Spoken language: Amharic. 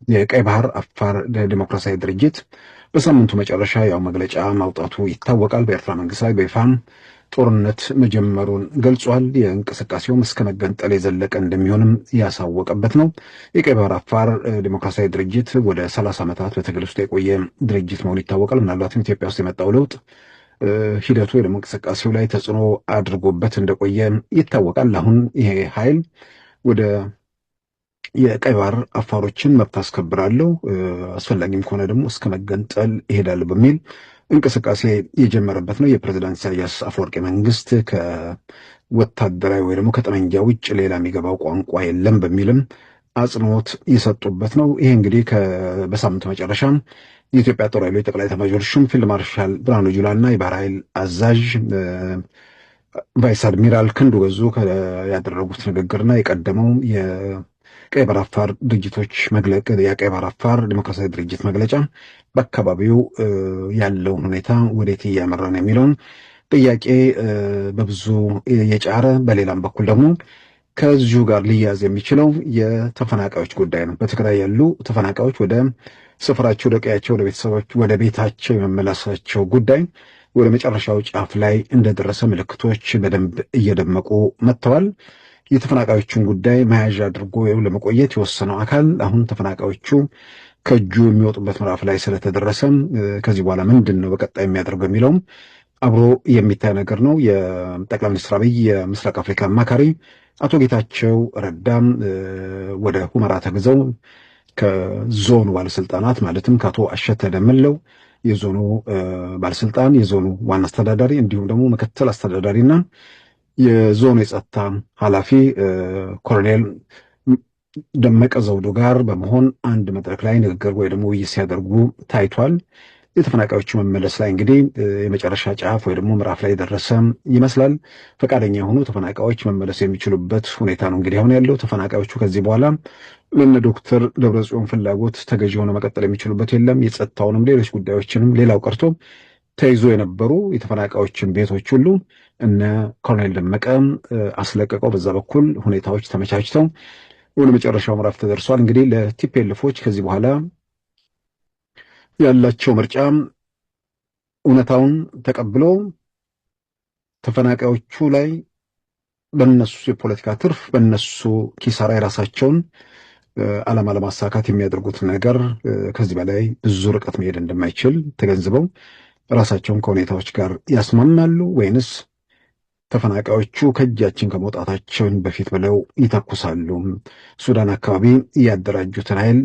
የቀይ ባህር አፋር ዴሞክራሲያዊ ድርጅት በሳምንቱ መጨረሻ ያው መግለጫ ማውጣቱ ይታወቃል። በኤርትራ መንግስት ላይ በይፋም ጦርነት መጀመሩን ገልጿል። የእንቅስቃሴውም እስከ መገንጠል የዘለቀ እንደሚሆንም ያሳወቀበት ነው። የቀይ ባህር አፋር ዴሞክራሲያዊ ድርጅት ወደ 30 ዓመታት በትግል ውስጥ የቆየ ድርጅት መሆኑ ይታወቃል። ምናልባትም ኢትዮጵያ ውስጥ የመጣው ለውጥ ሂደቱ ወይ ደግሞ እንቅስቃሴው ላይ ተጽዕኖ አድርጎበት እንደቆየ ይታወቃል። አሁን ይሄ ኃይል ወደ የቀይ ባህር አፋሮችን መብት አስከብራለሁ፣ አስፈላጊም ከሆነ ደግሞ እስከ መገንጠል ይሄዳለሁ በሚል እንቅስቃሴ የጀመረበት ነው። የፕሬዚዳንት ኢሳያስ አፈወርቂ መንግስት ከወታደራዊ ወይ ደግሞ ከጠመንጃ ውጭ ሌላ የሚገባው ቋንቋ የለም በሚልም አጽንኦት የሰጡበት ነው። ይሄ እንግዲህ በሳምንቱ መጨረሻ የኢትዮጵያ ጦር ኃይሎች ጠቅላይ ኤታማዦር ሹም ፊልድ ማርሻል ብርሃኑ ጁላ እና የባህር ኃይል አዛዥ ቫይስ አድሚራል ክንዱ ገዙ ያደረጉት ንግግርና የቀደመው የቀይ ባህር አፋር ድርጅቶች የቀይ ባህር አፋር ዲሞክራሲያዊ ድርጅት መግለጫ በአካባቢው ያለውን ሁኔታ ወዴት እያመራ ነው የሚለውን ጥያቄ በብዙ የጫረ፣ በሌላም በኩል ደግሞ ከዚሁ ጋር ሊያዝ የሚችለው የተፈናቃዮች ጉዳይ ነው። በትግራይ ያሉ ተፈናቃዮች ወደ ስፍራቸው፣ ወደ ቀያቸው፣ ወደ ቤተሰቦች፣ ወደ ቤታቸው የመመለሳቸው ጉዳይ ወደ መጨረሻው ጫፍ ላይ እንደደረሰ ምልክቶች በደንብ እየደመቁ መጥተዋል። የተፈናቃዮችን ጉዳይ መያዣ አድርጎ ለመቆየት የወሰነው አካል አሁን ተፈናቃዮቹ ከእጁ የሚወጡበት ምዕራፍ ላይ ስለተደረሰ ከዚህ በኋላ ምንድን ነው በቀጣይ የሚያደርገው የሚለውም አብሮ የሚታይ ነገር ነው። የጠቅላይ ሚኒስትር አብይ የምስራቅ አፍሪካ አማካሪ አቶ ጌታቸው ረዳም ወደ ሁመራ ተግዘው ከዞኑ ባለስልጣናት ማለትም ከአቶ አሸተ ደምለው የዞኑ ባለስልጣን፣ የዞኑ ዋና አስተዳዳሪ እንዲሁም ደግሞ ምክትል አስተዳዳሪና የዞኑ የጸጥታ ኃላፊ ኮሎኔል ደመቀ ዘውዱ ጋር በመሆን አንድ መድረክ ላይ ንግግር ወይ ደግሞ ውይይት ሲያደርጉ ታይቷል። የተፈናቃዮቹ መመለስ ላይ እንግዲህ የመጨረሻ ጫፍ ወይ ደግሞ ምዕራፍ ላይ የደረሰ ይመስላል። ፈቃደኛ የሆኑ ተፈናቃዮች መመለስ የሚችሉበት ሁኔታ ነው እንግዲህ አሁን ያለው። ተፈናቃዮቹ ከዚህ በኋላ ለነ ዶክተር ደብረጽዮን ፍላጎት ተገዢ ሆነው መቀጠል የሚችሉበት የለም። የጸጥታውንም ሌሎች ጉዳዮችንም ሌላው ቀርቶ ተይዞ የነበሩ የተፈናቃዮችን ቤቶች ሁሉ እነ ኮሎኔል ደመቀ አስለቅቀው በዛ በኩል ሁኔታዎች ተመቻችተው ወደ መጨረሻው ምዕራፍ ተደርሷል። እንግዲህ ለ TPLF ኦች ከዚህ በኋላ ያላቸው ምርጫ እውነታውን ተቀብሎ ተፈናቃዮቹ ላይ በነሱ የፖለቲካ ትርፍ በነሱ ኪሳራ የራሳቸውን ዓላማ ለማሳካት የሚያደርጉት ነገር ከዚህ በላይ ብዙ ርቀት መሄድ እንደማይችል ተገንዝበው ራሳቸውን ከሁኔታዎች ጋር ያስማማሉ ወይንስ ተፈናቃዮቹ ከእጃችን ከመውጣታቸውን በፊት ብለው ይተኩሳሉ? ሱዳን አካባቢ ያደራጁትን ኃይል